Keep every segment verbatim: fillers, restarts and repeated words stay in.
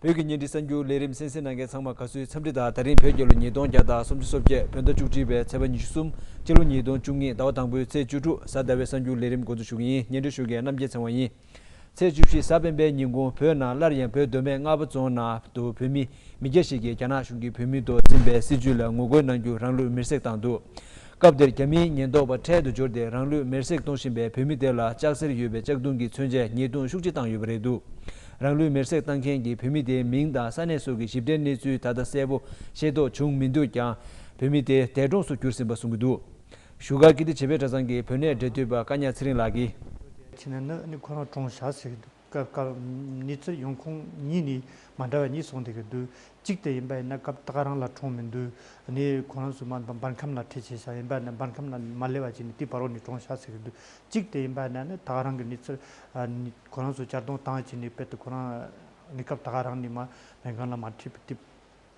བོད་ཀྱི་བརྙན་འཕྲིན་གསར་འགྱུར་ལས་རིམ་གསན་གཟིགས་གནང་མཁན་ཚང་མ་དགའ་བསུའི་འཚམས་འདྲི་དང་། ད་རིང་བོད་རྒྱལ་ལོ་ཉིས་སྟོང་བརྒྱ་དང་སུམ་ཅུ་སོ་བརྒྱད། བོད་ཟླ་བཅུ་གཅིག་པའི་ཚེས་པ་ཉི་ཤུ་གསུམ། སྤྱི་ལོ་ཉིས་སྟོང་བཅུ་གཉིས། ཟླ་བ་དང་པོའི་ཚེས་བཅུ་དྲུག། གཟའ་ཟླ་བའི་གསར་འགྱུར་ལས་རིམ་འགོ་འཛུགས་ཞུ་གི་ཡིན། སྙན་སྒྲོན་ཞུ་མཁན་རྣམ་རྒྱལ་ཚེ་དབང་ཡིན། ཚེས་བཅུ་བཞི་གཟའ་སྤེན་པའི་ཉིན་གུང་བོད་ནང་སླར་ཡང་བོད་མདོ་སྨད་རྔ་པ་རྫོང་ནང་དུ་བོད་མི་མི་སྐྱ་ཞིག་གིས་རྒྱ་ནག་གཞུང་གིས་བོད་མི་ཐོག་འཛིན་པའི་སྲིད་བྱུས་ལ་ངོ་རྒོལ་གནང་རྒྱུ་རང་ལུས་མེར་སྲེག་བཏང་འདུག་སྐབས་དེར་རྒྱ་མིའི་ཉེན་རྟོག་པ་འཕྲལ་དུ་འབྱོར་ཏེ་རང་ལུས་མེར་སྲེག་གཏོང་བཞིན་པའི་བོད་མི་དེ་ལ་ལྕགས་གཟེར་ཡོད་པའི་ལྕགས་ཐུང་གིས་མཚོན་ཆས་ཉེས་རྡུང་ཤུགས་ཆེ་བཏང་ཡོད་པ་རེད་འདུག་རང་ལུས་མེར་སྲེག་བཏང་མཁན་གྱི་བོད་མི་དེའི་མིང་དང་ས་གནས་སོགས་ཀྱི་ཞིབ་ཕྲའི་གནས་ཚུལ་ད་ལྟ་གསལ་པོ་ཤེས་རྟོགས་བྱུང་མི་འདུག་ཀྱང་། བོད་མི་དེ་འདས་གྲོངས་སུ་གྱུར་ཟིན་པ་གསུང་གི་འདུག་བཞུགས་སྒར་ཀིརྟི་བྱེས་པའི་གྲྭ་ཚང་གི་བོད་གནས་འབྲེལ་མཐུད་པ་བཀའ་ཉག་ཚེ་རིང་ལགས་ཀྱིས། ཕྱིན་ནས་ནི་ནི་ཁོ་རང་གྲོངས་བཞག་ཟེར་གྱི་འདུག་སྐབས་སྐབས་གནས་ཚུལ་ཡོང་ཁུངས་གཉིས་ནི་མ་འདྲ་བ་གཉིས་གསུངས་བསྡད་ཀྱི་འདུག་གཅིག་དེ་ཡིན་པ་ཡིན་ན་སྐབས་ད་ག་རང་ལ་གྲོངས་མི་འདུག་ནི་ཁོ་རང་ཚོ་མ་འབར་ཁམས་ལ་ཁྲིད་བྱས་ཤག་ཡིན་པ་ཡིན་ན་འབར་ཁམས་ལ་མ་སླེབས་པ་བྱས་ནས་དེ་བར་རོ་ནི་གྲོངས་ཤག་ཟེར་གྱི་འདུག་གཅིག་དེ་ཡིན་པ་ཡིན་ན་ནི་ད་ག་རང་གི་གནས་ཚུལ་ནི་ཁོ་རང་ཚོ་གཅར་རྡུང་བཏང་བྱས་ནས་དཔེ་དེ་ཁོ་རང་ནི་སྐབས་ད་ག་རང་ནི་མ་སྨན་ཁང་ལ་མ་ཁྲིད་པ་དེ།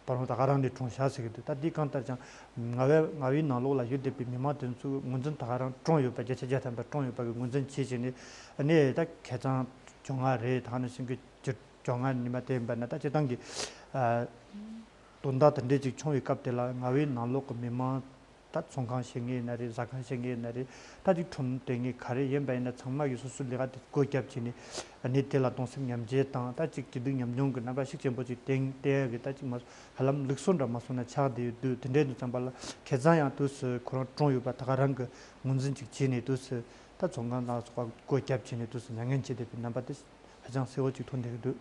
པ་རོང་ད་ག་རང་ནས་གྲོངས་ཤག་ཟེར་གྱི་འདུག་ད་འདི་གང་ལྟར་ཀྱང་ང་བའི་ང་བའི་ནང་ལོགས་ལ་ཡོད་བསྡད་པའི་མི་མང་དེ་ཚོ་ངོས་འཛིན་ད་ག་རང་གྲོངས་ཡོད་པ་བརྒྱ་ཆ་བརྒྱ་ཐམ་པ་གྲོངས་ཡོད་པ་གི་ངོས་འཛིན་བྱེད་བྱས་ནས་ནས་ད་ཁ་སང་བཅོ་ལྔ་རེད། ད་ག་ནང་བཞིན་གྱི་བཅོ་བཅོ་ལྔ་ཉི་མ་དེ་ཡིན་པ་ན་ད་སྤྱིར་བཏང་གི་ཨ་དོན་དག་དེ་འདྲས་ཅིག་བྱུང་བའི་སྐབས་དེ་ལ་ང་བའི་ནང་ལོགས་ཀྱི་མི་མང་ད་ཚོང་ཁང་བྱེད་མཁན་ཡིན་ན་རེད། ཟ་ཁང་བྱེད་མཁན་ཡིན་ན་རེད། ད་ཅིག་ཁྲོམ་སྡོད་མཁན་ག་རེ་ཡིན་པ་ཡིན་ན་ཚང་མ་གིས་སོ་སོའི་ལས་ཀ་དེ་སྒོ་བརྒྱབ་བྱས་ནས་ཨ་ནི་དེ་ལ་གདུང་སེམས་མཉམ་སྐྱེད་དང་ད་ཅིག་སྐྱིད་སྡུག་མཉམ་མྱོང་གི་རྣམ་པ་ཤུགས་ཆེན་པོ་ཅིག་བསྟན་བསྟན་ཡག་གི་ད་ཅིག་མ་ཧ་ལམ་ལུགས་སྲོལ་འདྲ་མ་སོང་ན་ཆགས་བསྡད་ཡོད་དུས་དེ་འདྲའི་དུས་ཙམ་པ་ལ་ཁ་སང་ཡང་དུས་སུ་ཁོ་རང་གྲོངས་ཡོད་པ་ད་ག་རང་གི་ངོས་འཛིན་ཅིག་བྱས་ནས་དུས་སུ་ད་ཚོང་ཁང་དང་སོགས་པ་སྒོ་བརྒྱབ་བྱས་ནས་དུས་སུ་མྱ་ངན་བྱེད་བསྡད་པའི་རྣམ་པ་དེ། ཧ་ཅང་གསལ་བོ་ཅིག་མཐོང་བསྡད་ཀྱི་འདུག་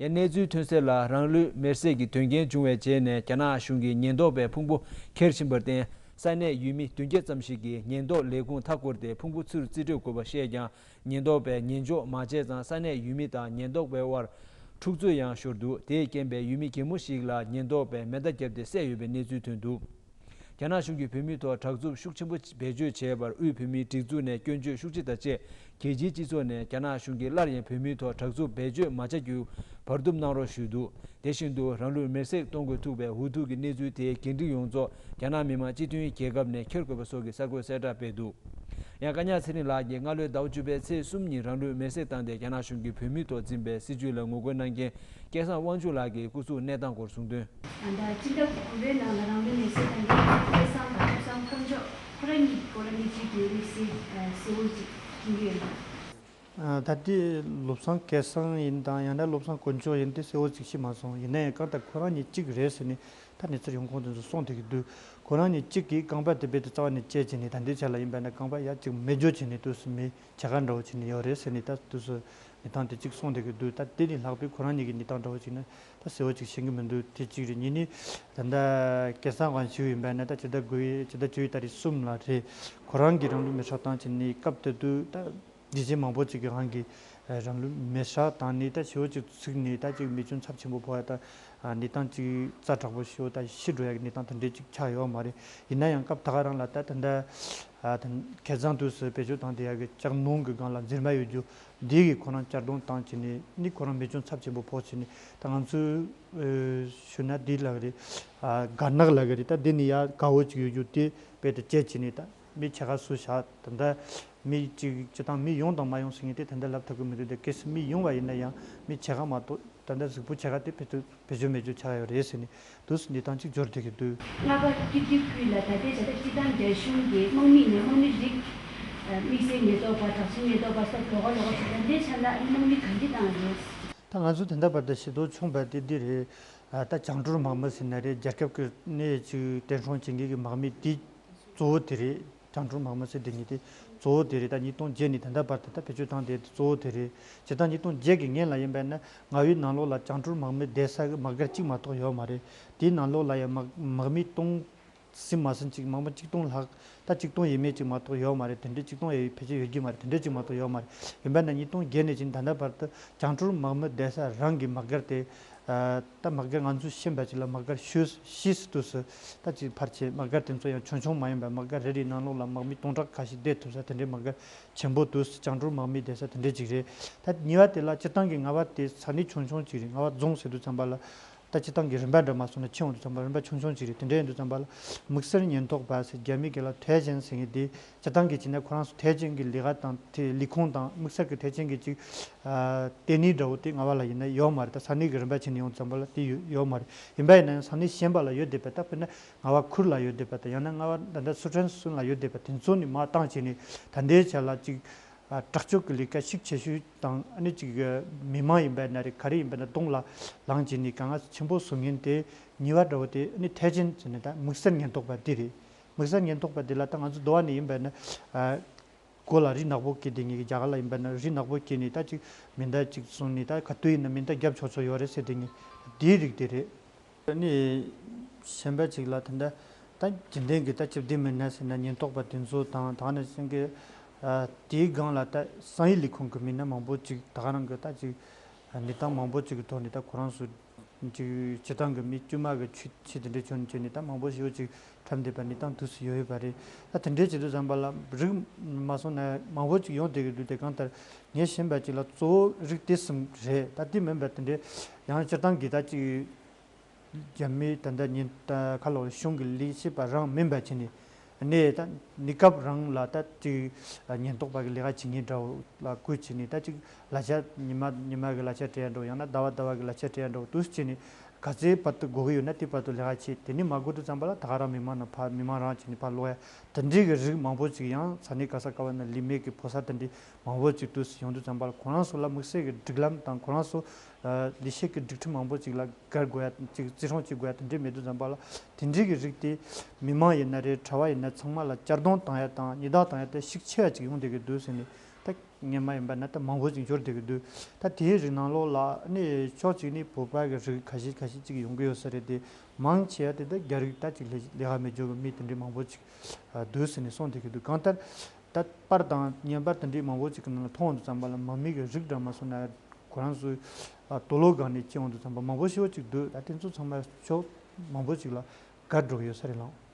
ཡང་གནས་ཚུལ་ཐོན་གསལ་ལ་རང་ལུས་མེར་སྲེག་གི་དོན་རྐྱེན་བྱུང་བའི་རྗེས་ནས་རྒྱ་ནག་གཞུང་གིས་ཉེན་རྟོག་པའི་ཕུང་པོ་ཁྱེར་ཕྱིན་པར་བརྟེན་ས་གནས་ཡུལ་མི་བདུན་བརྒྱ་ཙམ་ཞིག་གིས་ཉེན་རྟོག་ལས་ཁུངས་མཐའ་བསྐོར་ཏེ་ཕུང་པོ་ཚུར་རྩིས་སྤྲོད་དགོས་པ་བཤད་ཀྱང་ཉེན་རྟོག་པས་ཉན་འཇོག་མ་བྱས་ཙང་ས་གནས་ཡུལ་མི་དང་ཉེན་རྟོག་པའི་དབར་འཁྲུག་རྩོད་ཡང་ཤོར་འདུག་དེས་རྐྱེན་པས་ཡུལ་མི་གད་མོ་ཞིག་ལ་ཉེན་རྟོག་པས་མེ་མདའ་བརྒྱབ་སྟེ་བསད་ཡོད་པའི་གནས་ཚུལ་ཐོན་འདུག་རྒྱ་ནག་གཞུང་གིས་བོད་མིའི་ཐོག་དྲག་རྩུབ་ཤུགས་ཆེན་པོ་བེད་སྤྱོད་བྱས་པར་དབུས་བོད་མིའི་སྒྲིག་འཛུགས་ནས་སྐྱོན་བརྗོད་ཤུགས་ཆེ་དང་བཅས་རྒྱལ་སྤྱིའི་སྤྱི་ཚོགས་ནས་རྒྱ་ནག་གཞུང་གིས་སླར་ཡང་བོད་མིའི་ཐོག་དྲག་རྩུབ་བེད་སྤྱོད་མ་བྱ་རྒྱུ་བར་འདུམ་གནང་རོགས་ཞུས་འདུག་དེ་བཞིན་དུ་རང་ལུས་མེར་སྲེག་གཏོང་དགོས་ཐུག་པའི་འུ་ཐུག་གི་གནས་ཚུལ་དེའི་འགན་འཁྲི་ཡོངས་རྫོགས་རྒྱ་ནག་མི་དམངས་སྤྱི་མཐུན་རྒྱལ་ཁབ་ནས་འཁྱེར་དགོས་པ་སོགས་ཀྱི་གསར་འགོད་གསལ་བསྒྲགས་སྤེལ་འདུག་ཡང་བཀའ་ཉག་ཚེ་རིང་ལགས་ཀྱིས་སྔ་ལོའི་ཟླ་བ་བཅུ་པའི་ཚེས་གསུམ་ཉིན་རང་ལུས་མེར་སྲེག་བཏང་སྟེ་རྒྱ་ནག་གཞུང་གིས་བོད་མིའི་ཐོག་འཛིན་པའི་སྲིད་བྱུས་ལ་ངོ་རྒོལ་གནང་མཁན་སྐལ་བཟང་དབང་ཕྱུག་ལགས་ཀྱིས་སྐུ་གཟུགས་གནས་སྟངས་སྐོར་གསུངས་དོན། ད་སྤྱི་ཟླ་དགུ་པའི་ནང་ལ་རང་ལུས་མེར་སྲེག་བཏང་མཁན་སྐལ་བཟང་དང་ཐོབ་བཟང་ཁམས་མཆོག་ཁོ་རང་གཉིས་སྐོར་ལ་གནས་ཚུལ་འདི་རིགས་སེ་གསལ་བོ་ཅིག་མཐོང་གི་ཡོད་ན། ད་ལྟའི་བློ་བཟང་སྐལ་བཟང་ཡིན་དང་ཡང་ན་བློ་བཟང་དཀོན་མཆོག་ཡིན་དེ་གསལ་བོ་ཅིག་ཤེས་མ་སོང་། ཡིན་ན་ཡང་གང་ལྟར་ཁོ་རང་གཉིས་གཅིག་རེད་ཟེར་ནས་ད་གནས་ཚུལ་ཡོང་ཁུངས་དེ་ཚོ་གསུངས་བསྡད་ཀྱི་འདུག་ཁོ་རང་གཉིས་གཅིག་གིས་རྐང་པ་དེ་རྦད་དེ་རྩ་བ་ནས་བཅད་བྱས་ནས་ད་ལྟའི་ཆ་ལ་ཡིན་པ་ན་རྐང་པ་ཡར་གཅིག་མེ་སྒྱོགས་བྱས་ནས་དུས་སུ་མེ་བྱ་དགའ་འདྲ་བོ་བྱས་ནས་ཡོད་རེད་ཟེར་ནས་ད་དུས་སུ་གནས་སྟངས་དེ་གཅིག་གསུངས་བསྡད་ཀྱི་འདུག་ད་དེ་ནས་ལྷག་པའི་ཁོ་རང་གཉིས་ཀྱི་གནས་སྟངས་འདྲ་བོ་ཅིག་ན་ད་གསལ་བོ་ཅིག་ཤེས་ཀྱི་མི་འདུག་དེ་གཅིག་རེད། གཉིས་ནི་ད་ལྟ་སྐལ་བཟང་དབང་ཕྱུག་ཡིན་པ་ན་ད་སྤྱི་ཟླ་དགུ་ཡི་སྤྱི་ཟླ་བཅུ་ཡི་ཏ་རིག་གསུམ་ལ་རེད། ཁོ་རང་གིས་རང་ལུས་མེ་སྲེག་བཏང་བྱས་ནས་སྐབས་དེ་དུས་ད་རྒྱལ་སྤྱི་མང་པོ་ཅིག་གིས་རང་གི་རང་ལུས་མེ་སྲེག་བཏང་ནས་ད་ཞེ་པོ་ཅིག་ཚིག་ནས་ད་ཅིག་མེ་སྐྱོན་ཚབས་ཆེན་པོ་ཕོག་ཡ་ད་གནས་སྟངས་ཅིག་ཛ་དྲག་པོ་ཞེ་པོ་ད་ཤི་འགྲོ་ཡ་གི་གནས་སྟངས་དེ་འདྲས་ཅིག་ཆགས་ཡོད་མ་རེད། ཡིན་ན་ཡང་སྐབས་ད་ག་རང་ལ་ད་ད་ལྟ་ཁ་སང་དུས་སུ་བེད་སྤྱོད་བཏང་བསྡད་ཡ་གི་ལྕགས་སྣང་གི་སྒང་ལ་འཛེར་མ་ཡོད་རྒྱུ་འདི་གིས་ཁོ་རང་གཅར་རྡུང་བཏང་བྱས་ནས་ནི་ཁོ་རང་མེ་སྐྱོན་ཚབས་ཆེན་པོ་ཕོག་བྱས་ནས་ད་ང་ཚོས་ཞུ་ན་འདི་ལབ་གི་རེད། དགའ་ནག་ལབ་གི་རེད། ད་འདི་ནི་ཡ་དགའ་བོ་ཅིག་ཡོད་རྒྱུ་དེ་རྦད་དེ་བཅད་བྱས་ནས་ད་མི་ཕྱེད་ཀ་བསུ་བཞག་ད་ལྟ་མི་གཅིག་སྤྱི་བཏང་མི་ཡོང་དང་མ་ཡོང་ཟེར་མཁན་དེ་ད་ལྟ་ལབ་ཐུབ་ཀྱི་མི་འདུག་དེ་གལ་སྲིད་མི་ཡོང་བ་ཡིན་ན་ཡང་མི་ཕྱེད་ཀ་མ་གཏོགས་ད་ལྟ་གཟུགས་པོ་ཕྱེད་ཀ་དེ་བེད་སྤྱོད་བེད་སྤྱོད་མེད་རྒྱུ་ཆགས་ཡོད་རེད་ཟེར་ནས་དུས་སུ་གནས་སྟངས་གཅིག་འབྱོར་བསྡད་ཀྱི་འདུག་རྔ་པ་ཀིར་ཏི་ཁུལ་ལ་ད་ལྟའི་བྱ་ཐབས་སྤྱི་བཏང་རྒྱ་གཞུང་གིས་དམག་མི་ནས་དམག་མི་རིགས་དམིགས་བསལ་ཉེན་རྟོག་པ་དྲག་ཆུང་ཉེན་རྟོག་པ་སོགས་ལོགས་ཀ་ལོགས་ཀ་ཞིག་ད་ལྟའི་ཆ་ལ་དམག་མི་ག་འདྲ་བཏང་ཡོད། ད་ང་ཚོ་ད་ལྟ་བར་དུ་ཤེས་རྟོགས་བྱུང་བ་དེ་འདི་རེད། ད་བྱང་འབྲོག་དམག་མི་ཟེར་ན་རེད། རྒྱལ་ཁབ་ཀྱི་གནས་ཅིག་བརྟན་སྲུང་བྱེད་མཁན་གྱི་དམག་མི་དེ་གཙོ་བོ་དེ་རེད། བྱང་འབྲོག་དམག་མི་ཟེར་དེ་ཉིད་དེ་གཙོ་བོ་དེ་རེད། ད་ཉིས་སྟོང་བརྒྱད་ནས་ད་ལྟ་བར་དུ་ད་བེད་སྤྱོད་བཏང་བསྡད་དེ་གཙོ་བོ་དེ་རེད། སྤྱིར་བཏང་ཉིས་སྟོང་བརྒྱད་ཀྱི་སྔན་ལ་ཡིན་པ་ན་རྔ་བའི་ནང་ལོགས་ལ་བྱང་འབྲོག་དམག་མི་བསྡད་ས་གི་དམག་སྒར་གཅིག་མ་གཏོགས་ཡོད་མ་རེད། དེའི་ནང་ལོགས་ལ་ཡང་དམག་དམག་མི་སྟོང་ཟིན་མ་ཟིན་ཅིག་དམག་མི་གཅིག་སྟོང་ལྷག་ད་གཅིག་སྟོང་ཡས་མས་ཅིག་མ་གཏོགས་ཡོད་མ་རེད། དེ་འདྲའི་གཅིག་སྟོང་ཡས་ཕལ་ཆེར་ཡོད་ཀྱི་མ་རེད། དེ་འདྲའི་ཅིག་མ་གཏོགས་ཡོད་མ་རེད། ཡིན་པ་ན་ཉིས་སྟོང་བརྒྱད་ནས་བྱས་ད་ལྟ་བར་དུ་བྱང་འབྲོག་དམག་མི་བསྡད་ས་རང་གི་དམག་སྒར་དེ་ད་དམག་སྒར་ང་ཚོས་ཤེས་པ་ཅིག་ལ་དམག་སྒར་ཤོས་ཤིས་དུས་སུ་ད་ཅིག་ཕལ་ཆེར་དམག་སྒར་དེ་ཚོ་ཡང་ཆུང་ཆུང་མ་ཡིན་པར་དམག་སྒར་རེ་རེའི་ནང་ལོགས་ལ་དམག་མི་སྟོང་ཕྲག་ཁ་ཤས་བསྡད་ཐུབ་ས་དེ་འདྲའི་དམག་སྒར་ཆེན་པོ་དུས་སུ་བྱང་འབྲོག་དམག་མི་བསྡད་ས་དེ་འདྲའི་ཅིག་རེད། ད་གཉིས་པ་དེ་ལ་སྤྱིར་བཏང་གི་རྔ་བ་དེ་ས་གནས་ཆུང་ཆུང་ཅིག་རེད། རྔ་བ་རྫོང་ཟེར་དུས་ཙམ་པ་ལ། ད་སྤྱིར་བཏང་གི་རིམ་པ་འདྲ་མ་སོང་ན་ཕྱིན་འོང་དུས་ཙམ་པ་རིམ་པ་ཆུང་ཆུང་ཅིག་རེད། དེ་འདྲ་ཡིན་དུས་ཙམ་པ་ལ་དམིགས་བསལ་ཉེན་རྟོག་པ་ཟེར་རྒྱ་མི་སྐད་ལ་ཐའེ་ཅན་ཟེར་མཁན་དེ་སྤྱིར་བཏང་གི་བྱས་ན་ཁོ་རང་ཚོ་ཐའེ་ཅན་གྱི་ལས་ཀ་དང་དེ་ལས་ཁུངས་དང་དམིགས་བསལ་གྱི་ཐའེ་ཅན་གྱི་ཅིག་ཨ་ལྟེ་གནས་འདྲ་བོ་དེ་རྔ་བ་ལ་ཡིན་ན་ཡོད་མ་རེད། ད་ས་གནས་ཀྱི་རིམ་པ་བྱས་ནས་ཡོང་དུས་ཙམ་པ་ལ་དེ་ཡོད་ཡོད་མ་རེད། ཡིན་པ་ཡིན་ན་ཡང་ས་གནས་གཞན་པ་ལ་ཡོད་བསྡད་པ་ད་དཔེར་ན་རྔ་བ་ཁུལ་ལ་ཡོད་བསྡད་པ་དང་ཡང་ན་རྔ་བ་ད་ལྟ་སི་ཁྲོན་སུན་ལ་ཡོད་བསྡད་པ་དེ་ཚོ་ནས་མར་བཏང་བྱས་ནས་ད་ལྟའི་ཆ་ལ་ཅིག་ཨ་དྲག་སྤྱོད་ཀྱི་ལས་ཀ་ཤུགས་ཆེ་ཤོས་དང་ཨ་ནི་ཅིག་མི་མང་ཡིན་པ་ན་རེད་ག་རེ་ཡིན་པ་ན་གདོང་ལ་ལངས་བྱས་ནས་དཀའ་ངལ་ཆེན་པོ་བཟོ་མཁན་དེ་གཉིས་པ་འདྲ་བོ་དེ་ཨ་ནི་ཐའེ་ཅན་ཟེར་ནས་ད་དམིགས་བསལ་ཉེན་རྟོག་པ་འདི་རེད། དམིགས་བསལ་ཉེན་རྟོག་པ་འདི་ལ་ད་ང་ཚོ་མདོ་བ་ནས་ཡིན་པ་ན་ཨ་མགོ་ལ་རི་ནག་པོ་གྱེས་བསྡད་མཁན་གྱི་རྒྱ་གར་ལ་ཡིན་པ་ན་རི་ནག་པོ་གྱེས་ནས་ད་ཅིག་མེ་མདའ་ཅིག་བཟུང་ནས་ད་ག་དུས་ཡིན་ན་མེ་མདའ་བརྒྱབ་ཆོག་ཆོག་ཡོད་རེད་ཟེར་བསྡད་མཁན་དེའི་རིགས་དེ་རེད། ནི་གཞན་པ་ཅིག་ལ་ད་ལྟ་ད་རྒྱུན་ལྡན་གྱི་ད་སྤྱི་བདེ་མི་སྣ་ཟེར་ན་ཉེན་རྟོག་པ་དེ་ཚོ་དང་ད་ག་ནང་བཞིན་གྱི་ཨ་དེའི་སྒང་ལ་ད་སང་ཡིག་ལས་ཁུངས་ཀྱི་མི་སྣ་མང་པོ་ཅིག་ད་ག་རང་གི་ད་ཅིག་ཨ་གནས་སྟངས་མང་པོ་ཅིག་གི་ཐོག་ནས་ད་ཁོ་རང་ཚོ་ཅིག་སྤྱི་བཏང་གི་མི་དཀྱུས་མ་གི་ཆོས་ཆོས་དེ་འདྲའི་ཆོས་ནས་བྱས་ནས་ད་མང་པོ་ཞིག་ཅིག་འཁྲབ་བསྡད་པ་གནས་སྟངས་དུས་སུ་ཡོད་ཡོད་པ་རེད། ད་དེ་འདྲའི་བྱེད་དུས་ཙམ་པ་ལ་རིགས་མ་སོང་ན་མང་པོ་ཅིག་ཡོང་བསྡད་ཀྱི་འདུག་དེ་གང་ལྟར་ངས་ཤེས་པ་ཅིག་ལ་གཙོ་བོ་རིགས་དེ་གསུམ་རེད། ད་དེ་མིན་པ་དེ་འདྲའི་ཡང་སྤྱིར་བཏང་གི་ད་ཅིག་རྒྱ་མིའི་ད་ལྟ་ཉིན་ད་ཁ་ལོ་གཞུང་གི་ལས་བྱེད་པ་རང་མིན་པ་བྱས་ནས་གནས་ད་གནས་སྐབས་རང་ལ་ད་ཅིག་ཉེན་རྟོག་པ་གི་ལས་ཀ་བྱེད་མཁན་འདྲ་བོ་ལ་བསྐོས་བྱས་ནས་ད་ཅིག་གླ་ཆ་ཉི་མ་ཉི་མ་གི་གླ་ཆ་སྤྲད་ཡ་འདྲ་བོ་ཡང་ན་ཟླ་བ་ཟླ་བ་གི་གླ་ཆ་སྤྲད་ཡ་འདྲ་བོ་དུས་བྱས་ནས་ག་ཚོད་བར་དུ་དགོས་ཀྱི་ཡོད་ན་དེ་བར་དུ་ལས་ཀ་བྱེད། དེ་ནས་མ་དགོས་དུས་ཙམ་པ་ལ་ད་ག་རང་མི་མང་ནང་ཕར་མི་མང་རང་བྱས་ནས་ཕར་ལོག་ཡ་དེ་འདྲའི་གི་རིགས་མང་པོ་ཅིག་ཡང་ས་གནས་ག་ས་ག་བ་ན་ལས་མེད་ཀྱི་ཕོ་གསར་དེ་འདྲའི་མང་པོ་ཅིག་དུས་སུ་ཡོང་དུས་ཙམ་པ་ལ་ཁོ་རང་ཚོ་ལ་དམིགས་བསལ་གྱི་སྒྲིག་ལམ་དང་ཁོ་རང་ཚོ་ལས་བྱེད་ཀྱི་སྒྲིག་ཁྲིམས་མང་པོ་ཅིག་ལ་བཀར་དགོས་ཡ་ཅིག་བརྩི་སྲུང་བྱེད་དགོས་ཡ་དེ་འདྲའི་མེད་དུས་ཙམ་པ་ལ་དེ་འདྲའི་གི་རིགས་དེ་མི་མང་ཡིན་ན་རེད། གྲྭ་བ་ཡིན་ན་ཚང་མ་ལ་གཅར་རྡུང་བཏང་ཡ་དང་ཉེས་རྡུང་བཏང་ཡ་དེ་ཤུགས་ཆེ་བ་ཅིག་ཡོང་བསྡད་ཀྱི་འདུག་ཟེར་ནས་ད་སྔོན་མ་ཡིན་པ་ན་ད་མང་པོ་ཅིག་འབྱོར་བསྡད་ཀྱི་འདུག་ད་དེའི་རིགས་ནང་ལོགས་ལ་ནི་ཕྱོགས་གཅིག་ནས་བོད་པ་གི་རིགས་ཁ་ཤས་ཁ་ཤས་ཅིག་ཡོང་གི་ཡོད་ས་རེད་དེ། མང་ཆེ་བ་དེ་ད་རྒྱ་རིགས་ད་ཅིག་ལས་ལས་ཀ་མེད་འཇོག་གི་མི་དེ་འདྲའི་མང་པོ་ཅིག་འདུག་ཟེར་ནས་གསུངས་བསྡད་ཀྱི་འདུག་གང་ལྟར། ད་པར་དང་བརྙན་པར་དེ་འདྲའི་མང་པོ་ཅིག་གི་ནང་ལ་མཐོང་འོང་དུས་ཙམ་པ་ལ་མ་མི་གི་རིགས་འདྲ་མ་སོང་ན་ཁོ་རང་ཚོའི་ཨ་དུག་ལོག་སྒང་ནས་སྐྱེ་འོང་དུས་ཙམ་པ་མང་པོ་ཞེ་པོ་ཅིག་འདུག་ད་དེ་ཚོ་ཚང་མ་ཕྱོགས་མང་པོ་ཅིག་ལ་བཀར་འགྲོ་གི་ཡོད་ས་རེད་ལགས། ལྷན་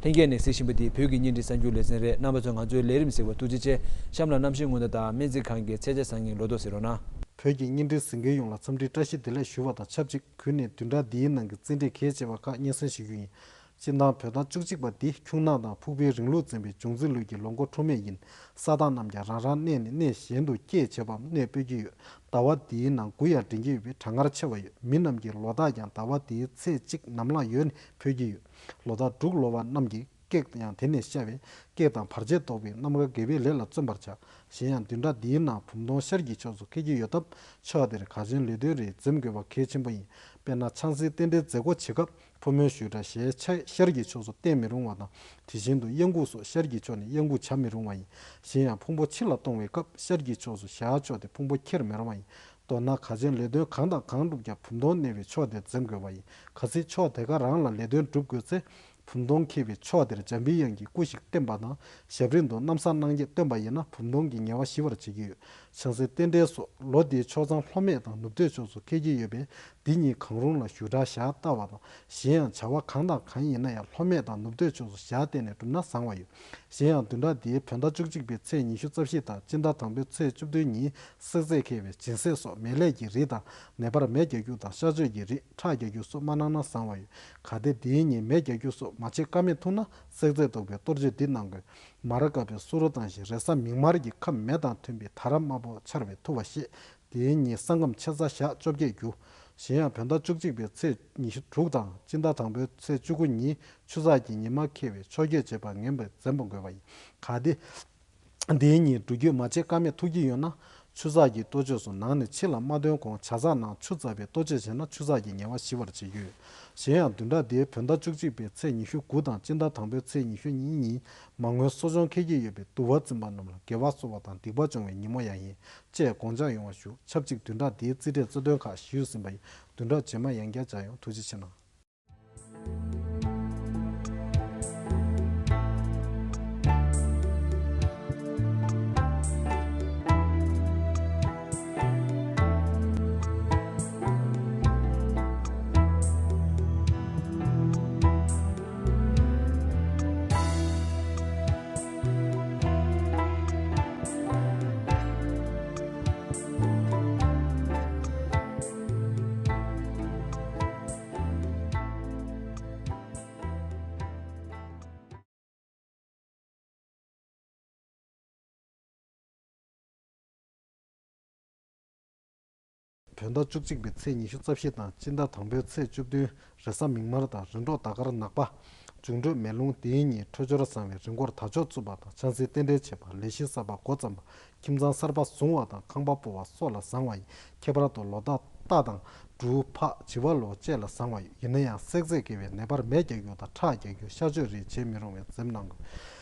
རྒྱས་ནས་གཟིགས་བཞིན་པ་འདི་བོད་ཀྱི་བརྙན་འཕྲིན་གསར་འགྱུར་ལེ་ཚན་རེད། རྣམ་པ་ཚོས་ང་ཚོའི་ལས་རིམ་གཟིགས་པར་ཐུགས་རྗེ་ཆེ། གཤམ་ལ་གནམ་གཤིས་སྔོན་བརྡ་དང་སྨན་རྩིས་ཁང་གི་ཚད་ཆ་གསར་རྙིང་ལོ་ཐོ་གཟིགས་རོགས་གནང་། བོད་ཀྱི་བརྙན་འཕྲིན་གཟིགས་མཁན་ཡོངས་ལ་འཚམས་འདྲིའི་བཀྲ་ཤིས་བདེ་ལེགས་ཞུ་བ་དང་ཆབས་ཅིག་ཁུལ་ནས་བདུན་ཕྲག་འདིའི་ནང་གི་རྩིས་འབྲས་གལ་ཆེ་བ་ཁག་སྙན་སེང་ཞུ་རྒྱུ་ཡིན། སྤྱིར་བཏང་བོད་ཟླ་བཅུ་གཅིག་པ་འདི་ཁྱུང་ནག་དང་ཕུག་པའི་རིང་ལུགས་འཛིན་པའི་འབྱུང་རྩིས་ལུགས་ཀྱི་ལོ་འགོ་འཁྲུངས་མེད་ཡིན། ས་བདག་རྣམས་ཀྱང་རང་རང་གནས་ནས་གནས་གཞན་དུ་སྐྱེས་བྱེད་པའམ་གནས་སྤོས་ཀྱི་ཡོད། ཟླ་བ་འདིའི་ནང་དགུ་ཡང་འདྲེན་གྱི་ཡོད་པས་གྲང་ངར་ཆེ་བ་ཡོད། མི་རྣམས་ཀྱི་ལོ་རྟགས་ཀྱང་ཟླ་བ་འདིའི་ཚེས་གཅིག་ནམ་ལངས་ཡོལ་ནས་འཕོ་གི་ཡོད། ལོ་རྟགས་འབྲུག་ལོ་བ་རྣམས་ཀྱི་ཀེག་ཡང་དེ་ནས་ཤར་བས་ཀེག་དང་བར་ཆད་བཟློག་པའི་རྣམ་དཀར་དགེ་བའི་ལས་ལ་བརྩོན་པར་བྱ། གཞན་ཡང་བདུན་ཕྲག་འདིའི་ནང་བུམ་སྟོང་ཤར་གྱི་ཕྱོགས་སུ་འཁེལ་གྱི་ཡོད་སྟབས་ཕྱོགས་དེར་གར་ཆེན་ལས་དོན་རེ་འཛེམ་དགོས་པ་གལ་ཆེན་པོ་ཡིན། དཔེར་ན་ཆང་སའི་རྟེན་འབྲེལ་མཛད་སྒོ་བྱེད་སྐབས་ཕོ་མོའི་ཞུ་སྒྲ་ཞལ་ཆ་ཤར་གྱི་ཕྱོགས་སུ་བསྟན་མི་རུང་བ་དང་དེ་བཞིན་དུ་གཡང་འགུགས་སོགས་ཤར་གྱི་ཕྱོགས་ནས་གཡང་འགུགས་བྱ་མི་རུང་བ་ཡིན། གཞན་ཡང་ཕུང་པོ་ཕྱི་ལ་གཏོང་བའི་སྐབས་ཤར་གྱི་ཕྱོགས་སུ་ཞལ་ཕྱོགས་ཏེ་ཕུང་པོ་འཁྱེར་མི་རུང་བ་ཡིན། མདོར་ན་གར་ཆེན་ལས་དོན་གང་དང་གང་བསྒྲུབ་ཀྱང་བུམ་སྟོང་གནས་པའི་ཕྱོགས་དེར་འཛེམ་དགོས་པ་ཡིན། གལ་སྲིད་ཕྱོགས་དེ་ག་རང་ལ་ལས་དོན་སྒྲུབ་དགོས་ཚེ། བུམ་སྟོང་འཁེལ་བའི་ཕྱོགས་དེར་འཇམ་པའི་དབྱངས་ཀྱི་སྐུ་ཞིག་བསྟན་པ་དང་ཞབས་རིམ་དུ་གནམ་ས་སྣང་བརྒྱད་བསྟན་པ་ཡིན་ན་བུམ་སྟོང་གི་ངལ་བ་ཞི་བར་བྱེད་ཀྱི་ཡོད། ཆང་སའི་རྟེན་འབྲེལ་སོགས་ལོ་འདིའི་ཕྱོགས་མཚམས་ལྷོ་སྨད་དང་ནུབ་སྟོད་ཕྱོགས་སུ་འཁེལ་གྱི་ཡོད་པས་འདི་གཉིས་གང་རུང་ལ་ཞུ་སྒྲ་ཞལ་བལྟ་བ་དང་གཞན་ཡང་བྱ་བ་གང་དང་གང་ཡིན་ན་ཡང་ལྷོ་སྨད་དང་ནུབ་སྟོད་ཕྱོགས་སུ་ཞལ་བལྟས་ནས་བསྒྲུབས་ན་བཟང་བ་ཡོད། གཞན་ཡང་བདུན་ཕྲག་འདིའི་བོད་ཟླ་བཅུ་གཅིག་པའི་ཚེས་ཉི་ཤུ་རྩ་བཞི་དང་སྤྱི་ཟླ་དང་པོའི་ཚེས་བཅུ་བདུན་ཉིན་བསྲེག་རྫས་འཁེལ་བའི་སྦྱིན་སྲེག་སོགས་མེ་ལྷད་ཀྱི་རིགས་དང་ནད་པར་མེ་རྒྱག་རྒྱུ་དང་གཤག་བཅོས་ཀྱི་རིགས་ཁྲག་རྒྱག་རྒྱུ་སོགས་མ་གནང་ན་བཟང་བ་ཡོད། གལ་ཏེ་འདིའི་ཉིན་མེ་རྒྱག་རྒྱུ་སོགས་མ་བྱེད་ཀ་མེད་ཐུག་ན་བསྲེག་རྫས་བཏོག་པའི་གཏོར་མཆོད་འདི་གནང་དགོས། མ་ར་དཀར་པོའི་སུ་རུ་བཏང་ཞིང་རེས་གཟའ་མིག་དམར་གྱི་ཁམས་མེ་དང་མཐུན་པའི་དར་དམར་པོ་འཕྱར་བས་ཐུབ་པ་བཞེས། དེའི་ཉིན་སང་ཁམས་ཕྱེད་གཟའ་ཞག་བཅོ་བརྒྱད་རྒྱུ། གཞན་ཡང་བོད་ཟླ་བཅུ་གཅིག་པའི་ཚེས་ཉི་ཤུ་དྲུག་དང་སྤྱི་ཟླ་དང་པོའི་ཚེས་བཅུ་དགུ་ཉིན་ཆུ་ཚགས་ཀྱི་ཉི་མ་འཁེལ་བས་ཆོས་གོས་བྱེད་པ་ངན་པས་འཛེམ་པ་དགོས་པ་ཡིན། གལ་ཏེ། འདིའི་ཉིན་འགྲུལ་སྐྱོད་མ་བྱེད་ཀ་མེད་ཐུག་གི་ཡོད་ན། ཆུ་ཚགས་ཀྱི་གཏོ་བཅོས་སུ་ནང་ནས་ཕྱི་ལ་མ་ཐོན་གོང་ཇ་ཚགས་ནང་ཆུ་བཙགས་པའི་གཏོ་བཅོས་བྱས་ན་ཆུ་ཚགས་ཀྱི་ངལ་བ་ཞི་བར་བྱེད་ཀྱི་ཡོད། གཞན་ཡང་བདུན་ཕྲག་འདིའི་བོད་ཟླ་བཅུ་གཅིག་པའི་ཚེས་ཉི་ཤུ་དགུ་དང་སྤྱི་ཟླ་དང་པོའི་ཚེས་ཉི་ཤུ་གཉིས་ཉིན་མ་དངུལ་གསོ་སྦྱོང་འཁེལ་གྱི་ཡོད་པས་འདུ་བ་འཛིན་པ་རྣམས་ལ་དགེ་བ་གསོ་བ་དང་སྡིག་པ་སྦྱོང་བའི་ཉིན་མོ་ཡང་ཡིན། ཅེས་དགོངས་འཇགས་ཡོང་བ་ཞུ། ཆབས་ཅིག་བདུན་ཕྲག་འདིའི་རྩིས་འབྲས་རྩ་དོན་ཁག་ཞུས་ཟིན་པ་ཡིན། བདུན་ཕྲག་རྗེས་མ་ཡང་བསྐྱར་མཇལ་ཡོང་། ཐུགས་རྗེ་ཆེ་གནང་། བོད་ཟླ་བཅུ་གཅིག་པའི་ཚེས་ཉི་ཤུ་རྩ་བཞི་དང་སྤྱི་ཟླ་དང་པོའི་ཚེས་བཅུ་བདུན། རེས་གཟའ་མིག་དམར་དང་རིམ་གྲོ་ཟླ་སྐར་ནག་པ། འབྱུང་འཕྲོད་མེ་རླུང་དེའི་ཉིན་འཕྲོད་སྦྱོར་བཟང་བའི་རི་མགོར་དར་ལྕོག་བཙུགས་པ་དང་ཆང་སའི་རྟེན་འབྲེལ་བྱེད་པ། ལས་གཞི་གསར་པ་འགོ་བརྩམས་པ། ཁྱིམ་ཚང་གསར་པ་བཟུང་བ་དང་ཁང་པ་སྤོ་བ་སོགས་ལ་བཟང་བ་ཡིན། ཁྱད་པར་དུ་ལོ་རྟགས་རྟ་དང་འབྲུག་ཕག་བྱི་བ་ལོ་བཅས་ལ་བཟང་བ་ཡོད། ཡིན་ན་ཡང་བསྲེག་རྫས་བཀལ་བའི་ནད་པར་མེ་རྒྱག་རྒྱུ་དང་ཁྲག་རྒྱག་རྒྱུ་གཤག་བཅོས་རིགས་བྱེད་མི་རུང་བས་འཛེམ་གནང་དགོས།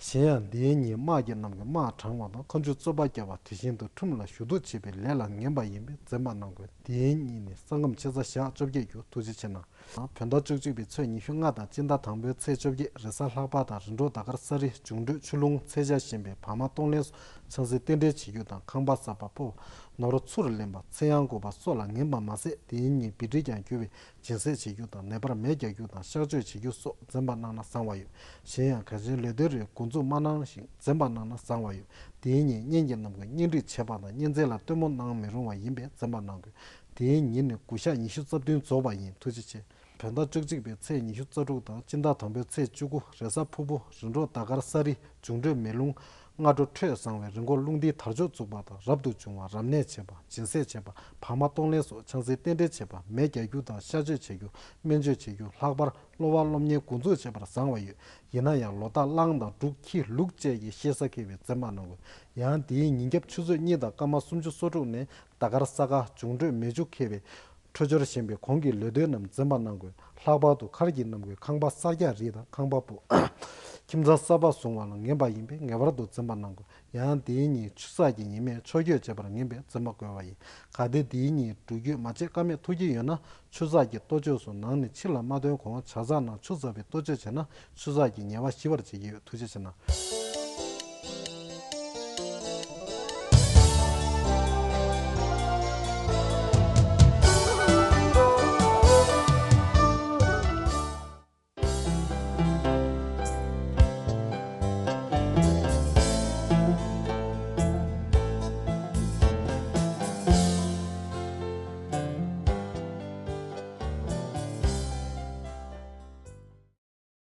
གཞན་ཡང་འདིའི་ཉིན་དམག་གི་རྣམས་ཀྱིས་དམག་དྲངས་པ་དང་མཁའ་མཇུག་རྩོད་པ་བརྒྱབ་པ་དེ་བཞིན་དུ་ཁྲིམས་ལ་ཞུ་གཏུག་བྱེད་པའི་ལས་ལ་ངན་པ་ཡིན་པས་འཛེམ་པ་གནང་དགོས། འདིའི་ཉིན་ནི་ས་ངམ་ཕྱེད་ཚ་ཞག་བཅོ་བརྒྱད་རྒྱུ། ཐུགས་རྗེ་ཆེ་གནང་། བོད་ཟླ་བཅུ་གཅིག་པའི་ཚེས་ཉི་ཤུ་ལྔ་དང་སྤྱི་ཟླ་དང་པོའི་ཚེས་བཅོ་བརྒྱད། རེས་གཟའ་ལྷག་པ་དང་རིམ་གྲོ་ཟླ་སྐར་ས་རི། འབྱུང་འཕྲོད་ཆུ་རླུང་། ཚེས་ཆ་ཞན་པའི་བག་མ་གཏོང་ལེན་སོགས་ཆང་སའི་རྟེན་འབྲེལ་བྱེད་རྒྱུ་དང་ཁང་པ་གསར་པ་སྤོ་བ། ནོར་ཚུར་ལེན་པ། ཚེ་ཡང་དགུ་པ་སོགས་ལ་ངན་པ་མ་ཟད། དེའི་ཉིན་བི་ཏྲི་ཀྱང་རྒྱུ་བའི་སྦྱིན་སྲེག་བྱེད་རྒྱུ་དང་ནད་པར་མེ་རྒྱག་རྒྱུ་དང་གཤག་བཅོས་བྱེད་རྒྱུ་སོགས་འཛེམ་པ་གནང་ན་བཟང་བ་ཡོད། གཞན་ཡང་གལ་ཆེན་ལས་དོན་རིགས་འགོ་འཛུགས་མ་གནང་ཞིང་འཛེམ་པ་གནང་ན་བཟང་བ་ཡོད། དེའི་ཉིན་གཉེན་གྱི་རྣམས་ཀྱིས་གཉེན་སྒྲིག་བྱེད་པ་དང་གཉེན་ཚན་ལ་སྟོན་མོ་གནང་མི་རུང་བ་ཡིན་པས་འཛེམ་པ་གནང་དགོས། དེའི་ཉིན་ནི་དགུ་ཞག་ཉི་ཤུ་རྩ་བདུན་རྫོགས་པ་ཡིན། ཐུགས་རྗེ་ཆེ། བོད་ཟླ་བཅུ་གཅིག་པའི་ཚེས་ཉི་ཤུ་རྩ་དྲུག་དང་སྤྱི་ཟླ་དང་པོའི་ཚེས་བཅུ་དགུ། རེས་གཟའ་ཕུར་བུ། རིམ་གྲོ་ཟླ་སྐར་ས་རི། འབྱུང་འཕྲོད་མེ་རླུང་། སྔ་དྲོ་འཕྲོད་བཟང་བའི་རི་མགོར་རླུང་རྟའི་དར་ལྕོག་བཙུགས་པ་དང་རབ་ཏུ་བྱུང་བ། རབ་གནས་བྱེད་པ། སྦྱིན་སྲེག་བྱེད་པ། བག་མ་གཏོང་ལེན་སོགས་ཆང་སའི་རྟེན་འབྲེལ་བྱེད་པ། མེ་རྒྱག་རྒྱུ་དང་གཤག་བཅོས་བྱེད་རྒྱུ། སྨན་བཅོས་བྱེད་རྒྱུ། ལྷག་པར་སློབ་པ་སློབ་གཉེར་འགོ་འཛུགས་བྱེད་པར་བཟང་བ་ཡོད། ཡིན་ན་ཡང་ལོ་རྟགས་གླང་དང་འབྲུག་ཁྱི་ལུག་བཅས་ཀྱི་གཤེད་གཟའ་འཁེལ་བས་འཛེམ་པ་གནང་དགོས། ཡང་དེའི་ཉིན་རྒྱབ་ཆུ་ཚོད་གཉིས་དང་སྐར་མ་སུམ་ཅུ་སོ་དྲུག་ནས་ཟླ་སྐར་ས་ག་འབྱུང་འཕྲོད་མེ་ཆུ་འཁེལ་བས། འཕྲོད་སྦྱོར་ཞན་པའི་གོང་གི་ལས་དོན་རྣམས་འཛེམ་པ་གནང་དགོས། ལྷག་པར་དུ་མཁར་གྱི་རྣམས་ཀྱི་ཁང་པ་གསར་རྒྱག་རིགས་དང་ཁང་པ་སྤོ། ཁྱིམ་ཚང་གསར་པ་བཟུང་བ་ལ་ངན་པ་ཡིན་པས་ངེས་པར་དུ་འཛེམ་པ་གནང་དགོས། ཡང་དེའི་ཉིན་ཆུ་ཚགས་ཀྱི་ཉི་མས་ཕྱོགས་སྐྱོད་བྱེད་པར་ངེས་པས་འཛེམ་པ་དགོས་པ་ཡིན། གལ་ཏེ་དེའི་ཉིན་འགྲུལ་སྐྱོད་མ་བྱེད་ཀ་མེད་ཐུག་གི་ཡོད་ན། ཆུ་ཚགས་ཀྱི་གཏོ་བཅོས་སུ་ནང་ནས་ཕྱི་ལ་མ་ཐོན་གོང་ཇ་ཚགས་ནང་ཆུ་ཚ་བའི་གཏོ་བཅོས་བྱས་ན་ཆུ་ཚགས་ཀྱི་ཉེས་པ་ཞི་བར་བྱེད་ཀྱི་ཡོད། ཐུགས་རྗེ་ཆེ་གནང་།